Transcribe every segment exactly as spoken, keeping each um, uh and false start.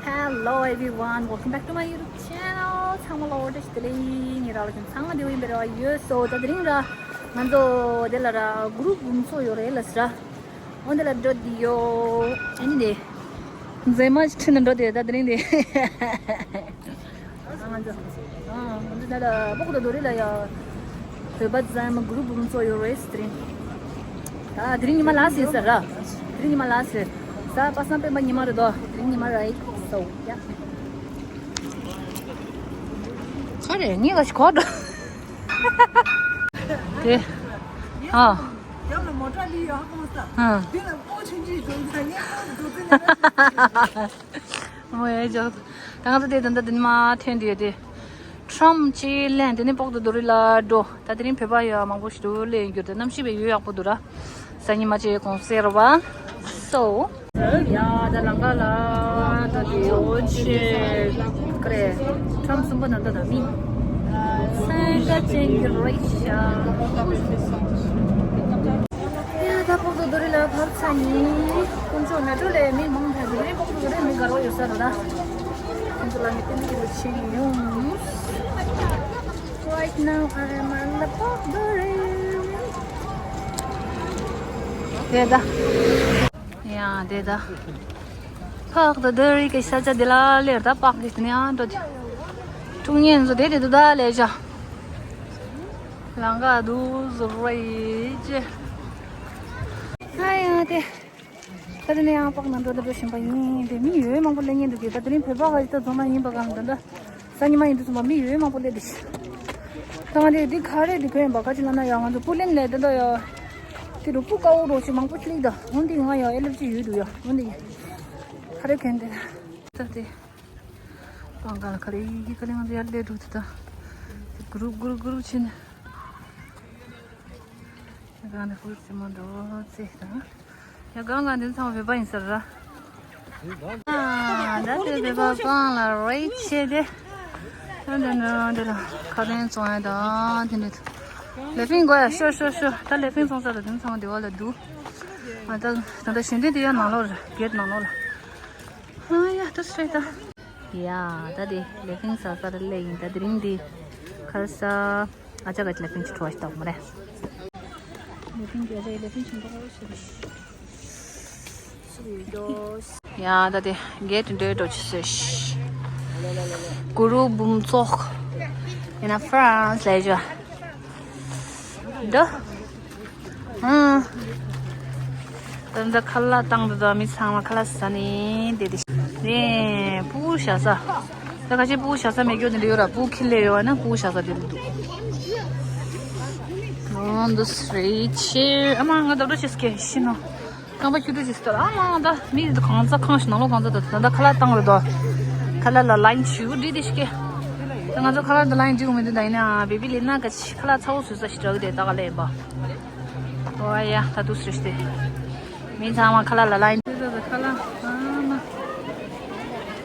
Hello everyone, welcome back to my YouTube channel. ཚང་མ་ལ་འོ་བཀྲ་ཤིས་བདེ་ལེགས། ངེད་རང་ལ་ཀྱང་ཚང་མ་བདེ་པོ་ཡིན་པའི་རེ་བ་ཡོད། སོ་ད་དེ་རིང་ར་ང་ཚོ་དེ་ལ་ར་གུ་རུབ་འབུམ་ཚོགས་ཡོད་རེད་ལ་ཟེར་ར། འོ་དེ་ལ་འགྲོ་དེ་ཡོད། ཨ་ནི་དེ་མཛེས་མ་ཁྲིད་ནས་འགྲོ་དེ་ད་དེ་རིང་དེ། ང་ཚོ་ཨ་ང་ཚོ་ད་ལ་པོག་ཏོ་རྡོ་རི་ལ་ཡ། བོད་པ་ཚང་མ་གུ་རུབ་འབུམ་ཚོགས་ཡོད་རེད་དེ་རིང་། ད་དེ་རིང་ཉི་མ་ལ་སེ་ཟེར་ར། དེ་རིང་ཉི་མ་ལ་སེ། ད་པ་སངས་སྤེན་པ་ཉི་མ་རེད་དོ། དེ་རིང་ཉི་མ་རེད་སོ་ཡ། ག་རེ་ངས་ག་ཞིག་གོ་འགྲོ། དེ། ཨ། རྒྱབ་ལ་མོ་ཊ་ལི་ཡོད་ཧ་གོ་ས། ཨ། དེ་ལ་སྤོ་ཆུང་ཆུང་བཟོ་ས་ངས་སྤོ་བཟོ་ཚུལ་ནས། ཨོ་ཡ་ཇོ། ད་ང་ཚོ་དེ་ད་ད་དེ་ནི་མ་ཐོན་དུས་དེ། ཁྲོམ་ཅིག་ལེན་དེ་ནི་པོག་ཏོ་རྡོ་རི་ལ་འགྲོ། ད་དེ་རིང་བོད་པ་ཡ་མང་པོ་ཞིག་འདུག་ལེན་རྒྱུ་དེ་གནམ་གཤིས་པའི་ཡུལ་ཡག་པོ་འདུག་ར། སང་ཉིན་མ་ཅིག་གུང་སེང་རེད་པ། སོ། ཡ་ད་ལམ་ཁ་ལ་འགྲོ་དེ་འོ་ཆེ་ཀ་རེ། ཁྲོམ་གསུམ་པོ་ནང་ད་ད་མི་སེང་ག་ཅན་གྱི་རེད་ཤག་ཡ་ད་པོག་ཏོ་རྡོ་རི་ལ་བབས་ཚར་ཡིན། དཀོན་མཆོག་མེ་ཏྲོ་ལས་མི་མང་ཐལ་གྱི་རེད། པོག་ཏོ་རྡོ་རི་མི་དགའ་རོགས་ཡོད་ས་རེད་ད། ཁོང་ཚོ་ལ་མི་སྟོན་གྱི་ལུགས་ཆེན་ཡོང་། Right now I am on the པོག་ཏོ་རྡོ་རི། དེ་ད། ཡ་དེ་ད། པོག་ཏོ་རྡོ་རི་གི་ས་ཆ་དེ་ལ་སླེབས་ད། པག་གི་དེ་ནས་ཨ་འགྲོ་དེ། ཀྲུང་ཉེན་ཚོ་དེ་དེ་འདུག་ད་ལས་བྱ། ལང་ཀ་འདུག་བཟོ་རེད་ཅེ། ཨ་ཡ་དེ། ད་དེ་ནས་ཡང་པག་ནང་འགྲོ་ད་འགྲོ་བཞིན་པ་ཡིན། དེ་མི་ཡོད་མང་པོ་སླེབས་ཉེན་འདུག་གི་ད་དེ་རིང་བོད་པ་ག་ཅིག་ད་རྫོང་ནང་ཡིན་པ་གང་ད་ད། སང་ཉི་མ་ཡིན་དུས་ཙམ་པ་མི་ཡོད་མང་པོ་སླེབས་འདུག་ད་ང་དེ་འདི་ག་རེ་འདི་གོན་པ་ག་ཅིག་ལབ་ན་ཡ་ང་ཚོ་པུ་ལེན་ལས་ད་ད་ཡ། དེ་རུ་པུ་དཀར་པོ་རོ་ཅིག་མང་པོ་སླེབས་ད། འོན་ཏེ་ང་ཡ་ཨེ་ལར་ཇི་ཡོད་འདུག་ཡ། འོན་ཏེ་ག་རེ་གོན་དེ། ད་དེ། པང་ག་ལ་ག་རེ་ཡི་གེ་ག་རེ་ང་ཚོ་ཡར་སླེབས་འདུག་དེ་ད། དེ་གུ་རུབ་གུ་རུབ་གུ་རུབ་བྱས་ནས། ཡ་ག་ནས་ཧུར་ཙེ་མ་འགྲོ་ཙེ་དང་། ཡ་ག་ང་འདི་ཚང་མ་བོད་པ་ཡིན་ས་རེད། ཨ་ད་དེ་བོད་པ་པང་ལ་རེད་ཆེ་དེ། ཨ་འདི་འདི་འདི་ལ་ཁ་དན་བཙོང་ཡ་དང་དེ་འདྲ། ལེ་ཕིང་དགོས་ཡ། ཤོ་ཤོ་ཤོ། ད་ལེ་ཕིང་བཙོང་ས་རེད། དེ་ཚང་མ་དེ་བ་ལ་འདུག་ཨ་ད་ད་ད་ཞིང་སྡེ་དེ་ཡ་ནང་ལོགས་རེད། གེད་ནང་ལོགས་ལ། ཨ་ཡ་ད་སུ་རེད་ད། ཡ་ད་དེ་ལེ་ཕིང་ཟ་ས་རེད་ལེ་ཡིན། ད་དེ་རིང་དེ་ཁ་ས། ཨ་ཅག་ག་ལེ་ཕིང་ཅིག་འཕྲོ་བ་ཞིག་བཏང་མ་རེད། ལེ་ཕིང་གི་ཨ་ཅག་ལེ་ཕིང་ཅིག་འགྲོ་ཞིག་ཡ་ད་དེ་གེད་འདྲེ་འགྲོ་ཆུ་སོས་ཤི། གུ་རུབ་འབུམ་ཚོགས། ཡིན་ན་ཧྥ་རན་སི་ལས་བྱ། འདྲ། ཨང་། ད་ལྟ་ཁ་ལག་བཏང་འདུག་ད་མི་ཚང་མ་ཁ་ལག་ཟ་ནས་བསྡད་དེ། ནས་སྤུ་གུ་བཞག་ས། ད་ཁ་ཤས་སྤུ་གུ་བཞག་ས་མེད་རྒྱུ་དེ་འདྲ་ཡོད་ར། སྤུ་གུ་ཁྱེར་སླེབས་ཡོད་ན་སྤུ་གུ་བཞག་ས་དེ་འདྲ་འདུག་ཨང་། འདུག་སེ་རེད་ཆེ། ཨ་མ་ང་ད་ལྟ་ཆེ་སྐད་ཤི་ནོ། རྐང་པ་ཁྱུ་ཏོ་ཅིག་སྟོར། ཨ་མ་ད་མི་གང་ཚ་གང་ཞིག་ནང་ལོགས་གང་ཚ་ད་ད་ཁ་ལག་བཏང་རེད་དོ། ཁ་ལག་ལ་ལ་ཡིན་ཞུ་འདྲི་དེ་ཤི་ཀེ། ད་ང་ཚོ་ཁ་ལག་ད་ལ་ཡིན་འདྲི་གོ་མི་འདུག་ད་ཡིན་ན་བེ་བི་ལི་ན་ག་ཆི་ཁ་ལག་ཚ་བོ་བཟོས་ས་ཞིག་འདྲ་གི་དེ་ད་ག་ལས་ཡིན་པ། ཨོ་ཡ་ད་དུ་སྲིད་དེ། མི་ཚང་མ་ཁ་ལག་ལ་ལ་ཡིན། དེ་ད་ཁ་ལག་ཨ་མ།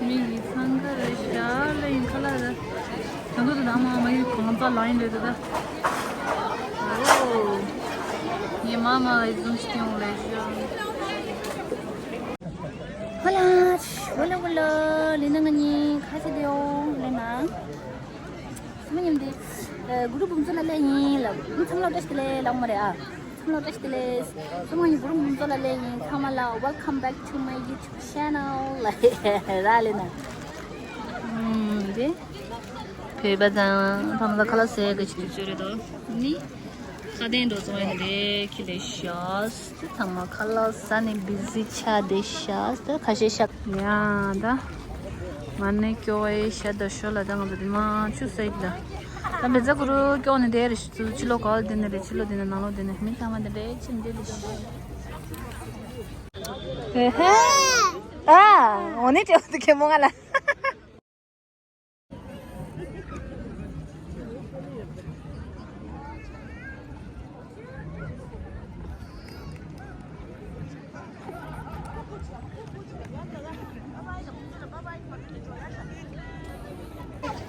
མི་ཡི་འཚང་ཁ་རེད་ཤག་ལ་ཡིན་ཁ་ལག་རེད། ད་དུ་ད་ཨ་མ་མ་ཡི་གང་ཚ་ལ་ཡིན་རེད་དེ་ད། ངའི་མ་མ་ལ་ཡི་ཟུང་ཞིག་ཡོང་ལེ་ཞིག་ཧོ་ལ། ཧོ་ལ་ཧོ་ལ། ལེ་ན་ང་ཉིན་ཁ་ཤས་དེའོ་ལེ་ན། སུ་མ་ཉིན་དེ། གུ་རུབ་འབུམ་ཚོགས་ལ་སླེབས་ཡིན་ལབ། ཚང་མ་ལ་བཀྲ་ཤིས་བདེ་ལེགས་ལབ་མ་རེད་ཨ། ཚང་མ་ལ་བཀྲ་ཤིས་བདེ་ལེགས། སུ་མ་ཉིན་གུ་རུབ་འབུམ་ཚོགས་ལ་སླེབས་ཡིན། ཚང་མ་ལ་welcome back to my YouTube channel ལ་ར་ལེ་ན། ཨུམ་དེ། བོད་པ་དང་ཕ་མ་ལ་ཁ་ལག་ཟས་ག་ཅིག་དུས་ཚོད་རེད་དོ། ནི། ཁ་གདན་འགྲོ་སོང་ཡང་དེ་ཁྱི་ལས་ཤག་དེ་ཚང་མ་ཁ་ལག་ཟ་ནས་བི་ཟི་ཆགས་བསྡད་ཤག་དེ་ཁ་ཤས་ཤག་ཡ་ད། མ་ནི་སྐྱོ་བའི་ཤ་ད་ཤོ་ལ་ད་ང་ཚོ་དེ་མ་ཆུ་ཟ་ཡི་ད། ད་མི་ཚ་གུ་རུ་སྐྱོ་ནས་དེ་རེ་ཕྱི་ལོ་ག་ལ་དེ་ནས་རེ་ཕྱི་ལོ་དེ་ནས་ནང་ལོ་དེ་ནས་མི་ཚང་མ་དེ་འདྲའི་ཕྱིན་དེ་ལས་ཤག་ཨ་འོ་ནི་དྲེ་བ་དུ་ཁེ་མོ་ང་ལ།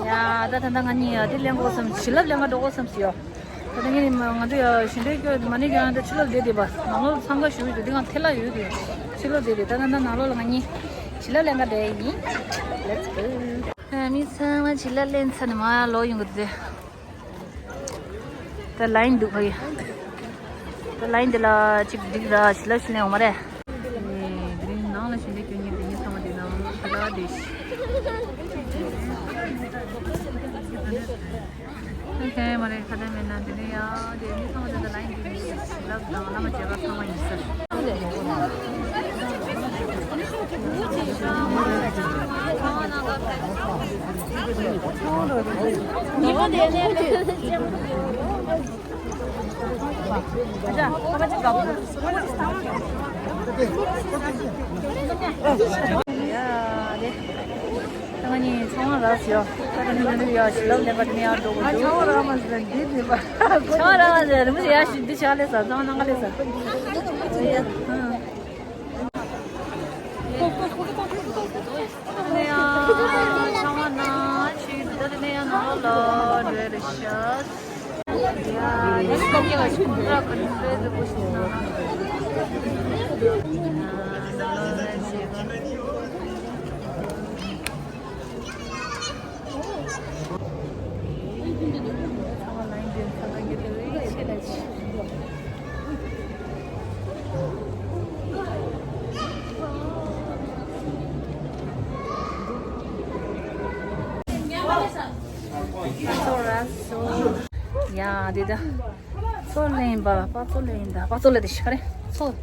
ཡ་ད་ད་ད་ང་གཉིས་ཡ་དེ་ལེན་དགོས་བསམ། བྱིན་རླབས་ལེན་ག་འགྲོ་དགོས་བསམ་ཟེར་ཡ། ད་ད་ངས་ང་ཚོ་ཡ་ཞིང་འབྲེལ་སྐྱོ་མ་ནི་ཀྱང་ད་ཕྱི་ལོགས་བསྡད་བསྡད་པ། ནང་ལོགས་འཚང་ཁ་ཞུ་ཡོད་དུས་འདི་གང་ཐལ་ལ་ཡོད་དུས་ཕྱི་ལོགས་བསྡད་བསྡད། ད་ད་ད་ནང་ལོགས་ལ་ང་གཉིས། བྱིན་རླབས་ལེན་ག་འགྲོ་ཡ་ཡིན། Let's go. ཨ། མི་ཚང་མ་བྱིན་རླབས་ལེན་ཚར་ནས་མར་ལོག་ཡོང་གི་འདུག་ད་ལའིན་འདུག་ཕ་གི། ད་ལའིན་འདི་ལ་གཅིག་འགྲིག་ར་བྱིན་རླབས་ཞུ་ལེན་འོང་མ་རེད། ཨེ། དེ་རིང་ནང་ལ་ཞུ་འདྲེ་སྐྱོན་ཉེན་དེ་ཉིད་ཚང་མ་དེ་ནང་དེ་ལ་བསྡད་ཤི། ཨེ་ཧེ། མ་རེད། ཁ་དན་མེད་ན་དེ་ནས་ཡ་དེ་མི་ཚང་མ་དེ་ལ་ཡིན་གྱི་མི་ཞིག་ལབ་དང་བླ་མ་བྱེད་པ་ཚང་མ་ཡིན་ས། ཡ་དེ། ད་ང་གཉིས་ཚང་མ་རག་ཡོད། ད་ནི་ཡོད་ཡ་ཞིག་ལབ་ལེན་པ་དེ་ནས་ཡར་འགྲོ་དགོས་འདུག་ཚང་མ་རག་མ་ཟེར་འདི་འདི་པ། ཚང་མ་རག་མ་ཟེར་རི་མོ་ཡ་ཞིག་འདི་ཆ་ལས་ས་ཚང་མ་ནང་ག་ལས་ས། ཚང་མ་ན་ཆི་འདི་ནས་ཡང་ནང་ལ་འགྲོ་རེ་ཤག་ཡ་དེ་ད། ཚོ་ལེན་པ་པ་ཚོ་ལེན་ད་པ་ཚོ་ལེ་དེ་ཤི་ཁ་རེ་ཚོ།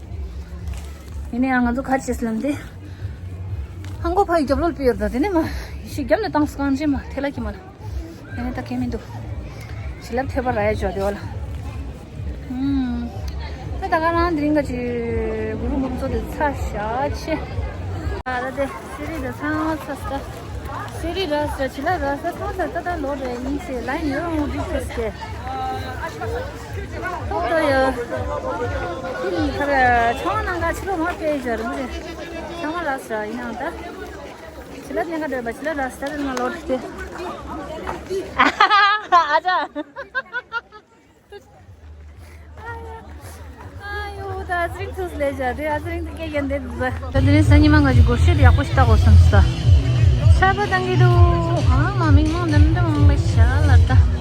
ཡིན་ནའི་ང་ཚོ་ཁ་ཆེས་ལེན་དེ། ཧང་གོ་ཕ་ཡི་རྒྱབ་ལོག་པི་ཡོད་ད་དེ་ནས་མ་ཤི་རྒྱབ་ནས་བཏང་སྐང་ཅི་མ་ཐེ་ལ་ཁྱི་མ་ལ། ཡིན་ནའི་ད་ཁེ་མི་འདུག་བྱིན་རླབས་ཐེབས་པ་ར་ཡ་ཇོ་དེ་བ་ལ། ཨུམ། ད་ད་ག་རང་དེ་རིང་ག་ཅི་གུ་རུ་འབུམ་ཚོ་དེ་ཚ་ཤ་ཆེ། ཨ་ད་དེ། སི་རི་ར་ཚང་ཚ་ས། སི་རི་ར་ས་ཆི་ལ་ར་ས་ཚང་ཚ་ད་ད་ལོ་རེ་ཡིན་ཚེ་ལ་ཡོད་འོང་འདི་ཚེ་སྐྱེ། ཐོག་ཏོ་ཡོད། ཁྱི་ལི་ཁར་ཆང་ནང་ག་ཕྱི་ལོ་མ་སྤེལ་ཇ་རུང་རེ། ཆང་མ་ར་ས་ཡིན་ནང་ད། ཆི་ལ་ཉན་ག་འདོད་པ་ཆི་ལ་ར་ས་ད་ང་ལོ་རེ་སྟེ། ཨ་ཅག་ཨ་ཡོ། ད་ཨ་ཙི་རིང་ཐུགས་ལས་བྱ་དེ་ཨ་ཙི་རིང་དུ་སྐད་རྒྱན་དེ་འདུག་ད་དེ་རིང་སང་ཉིན་མ་ང་ཅིག་སྒོར་གཞས་དེ་ཡག་པོ་ཞིག་བཏགས་དགོས་བསམ་སོང་། ད་ཆར་པ་བཏང་གི་འདུག་ཨ་མ་མིག་མང་འདམ་འདམ་འོང་པའི་ཞག་ལ་ད།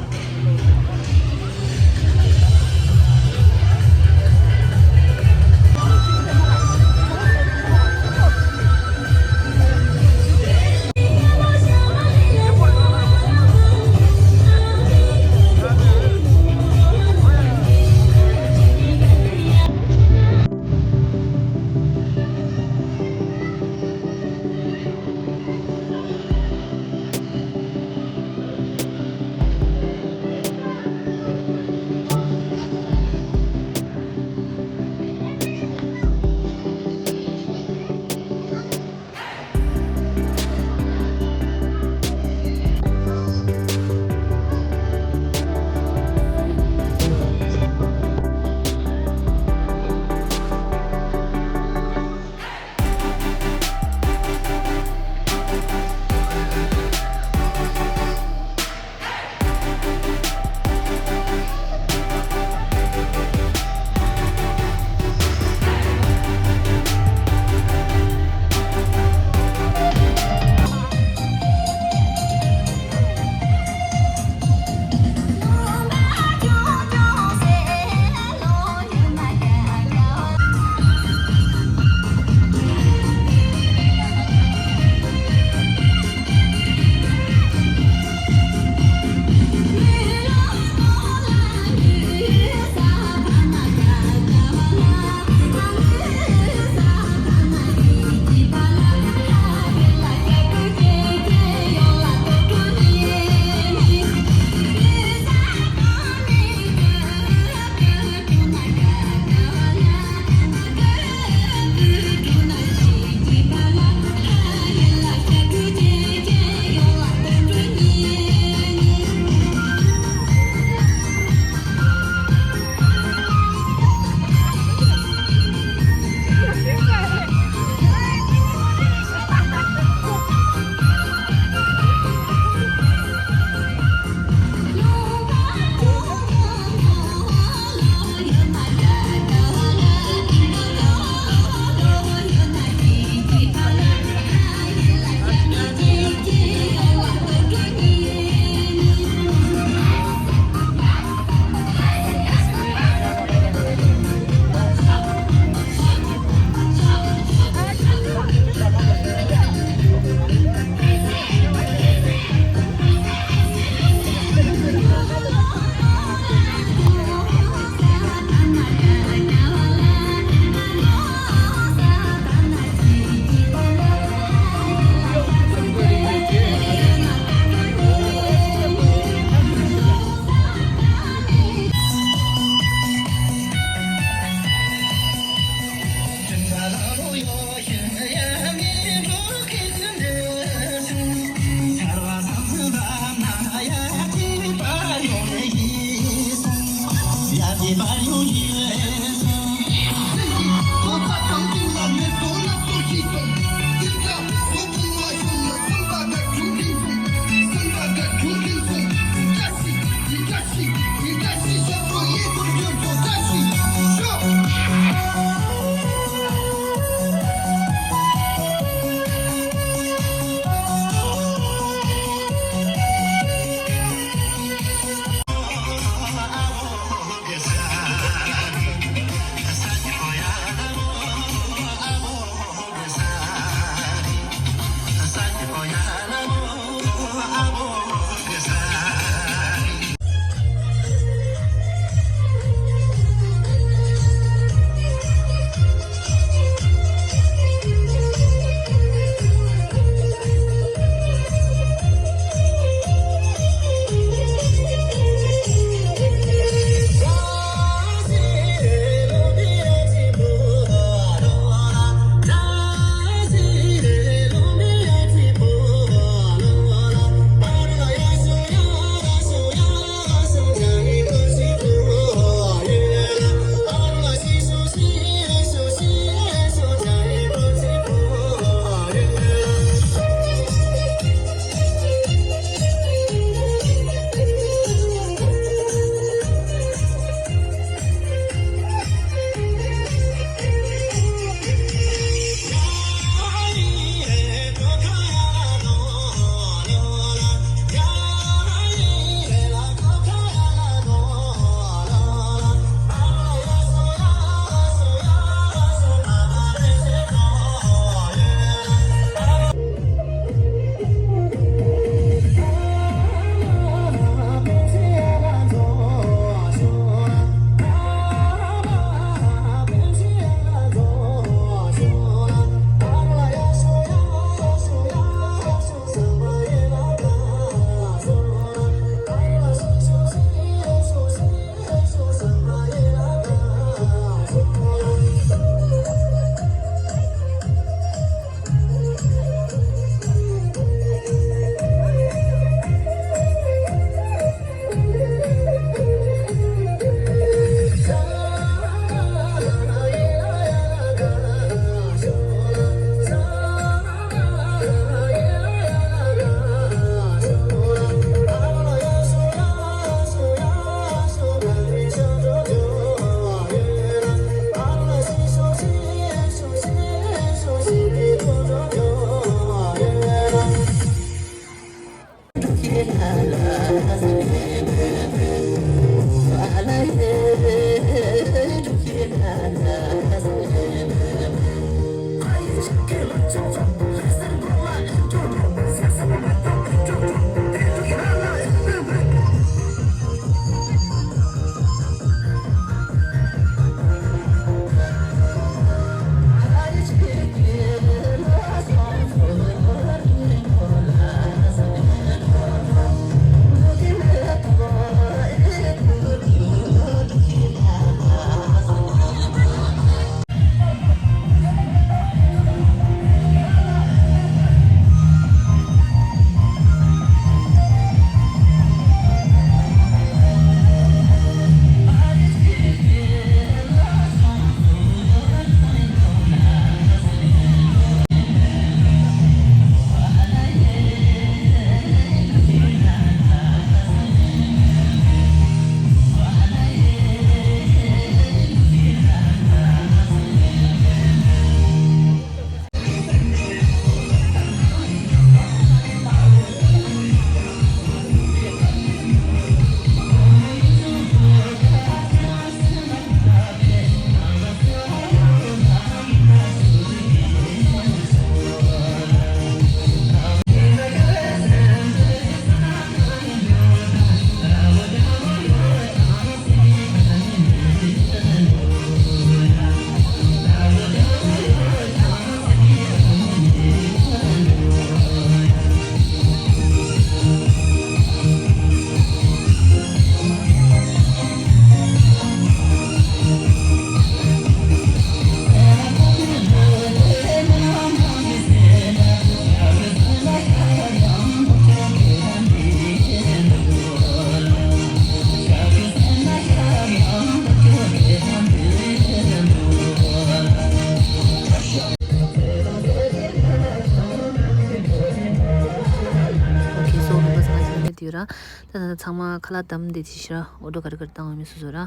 ཨོ་ཁེ། སོ་ལུང་པ་ཚང་མ་ཚང་མ་དེ་ར། ད་ད་ད་ཚང་མ་ཁ་ལག་བསྡམས་ཏེ་དེ་ཤི་ར་ཨོ་ཌར་ག་རེ་ག་རེ་བཏང་བ་མི་སོ་སོ་ར།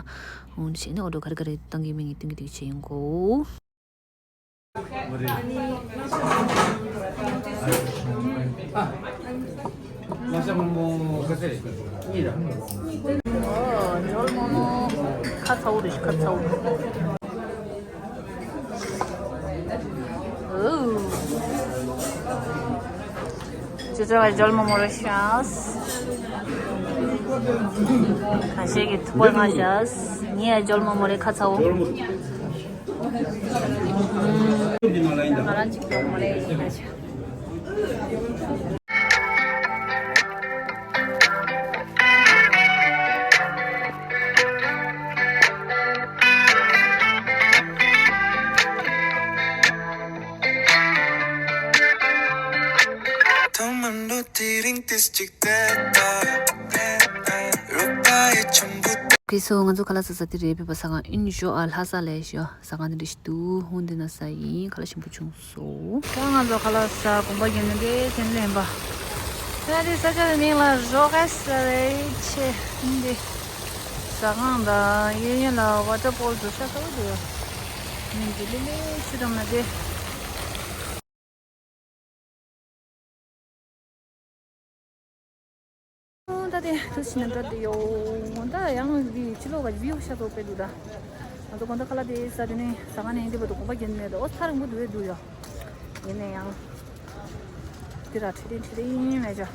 འོང་དེ་བྱས་ནས་ཨོ་ཌར་ག་རེ་ག་རེ་བཏང་གི་མིན་ངས་སྟོན་གི་དེ་བྱས་ཡོང་གོ། ཨོ། འབྱོར་མོ་མོ། ཁ་ཚ་བོ་རེད་ཤག་ཁ་ཚ་བོ། ཨོ། ཁྱོད་ཚོ་ལ་འཇོལ་མོ་མོ་རེ་ཤག་ཁ་ཤས་ཀྱིས་ཐུག་པ་མངགས་ཤག་ངས་འཇོལ་མོ་མོ་རེ་ཁ་ཚ་བོ། ང་རང་གཅིག་འཇོལ་མོ་རེ་ཡིན་ཁ་ཤས། ཐོག་མར་འགྲོ་དེ་རིང་ཏིས་ཅིག་བལྟས་ད། རོགས་པ་ཡི་ཆུན་པོ། གུས་སོ། ང་ཚོ་ཁ་ལག་ཟ་ས་དེ་རེད། བོད་པ་ཟ་ཁང་ཨིན་ཞོ་ཨ་ལྷ་ས་ལས་ཞོ་ཟ་ཁང་དེ་འདྲ་ཞིག་འདུག་ཧོན་དེ་ན་ས་ཡིན། ཁ་ལག་ཞིམ་པོ་བྱུང་སོང་། ད་ང་ཚོ་ཁ་ལག་ཟ་གོམ་པ་རྒྱབ་ནས་དེ་ཐེན་ལེན་པ། ད་དེ་ས་ཆ་དེ་མིང་ལ་རོ་ཁ་ས་རེད་ཆེ་འདི། ཟ་ཁང་དང་གཡས་གཡོན་ལ་ཝ་ཊར་ཕོལ་དུ་ཤ་ཚ་བོ་འདུག་ཡ། མིང་དེ་ལི་ལི་ཆུ་དང་ན་དེ། ད་དེ་ཐུགས་ཕྱི་ནས་འགྲོ་དེ་ཡོད། ད་ཡང་འདི་ཕྱི་ལོགས་ཀྱི་བིའུ་ཤ་ཚ་པོ་དཔེ་འདུག་ད་ང་ཚོ་གོང་ད་ཁ་ལག་དེ་ཟ་དུས་ནས་ཟ་ཁང་ནས་འདི་བར་དུ་གོམ་པ་རྒྱབ་མེད་དོ། ཨོ་ཐག་རིང་པོ་འདུག་བས་འདུག་ཡོད། ཡིན་ནས་ཡང་འདི་ར་ཁྲི་རིང་ཁྲི་རིང་མེད་ཅོ།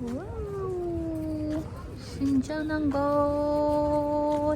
ཝའོ། ཤིན་ཅང་ནང་གོ།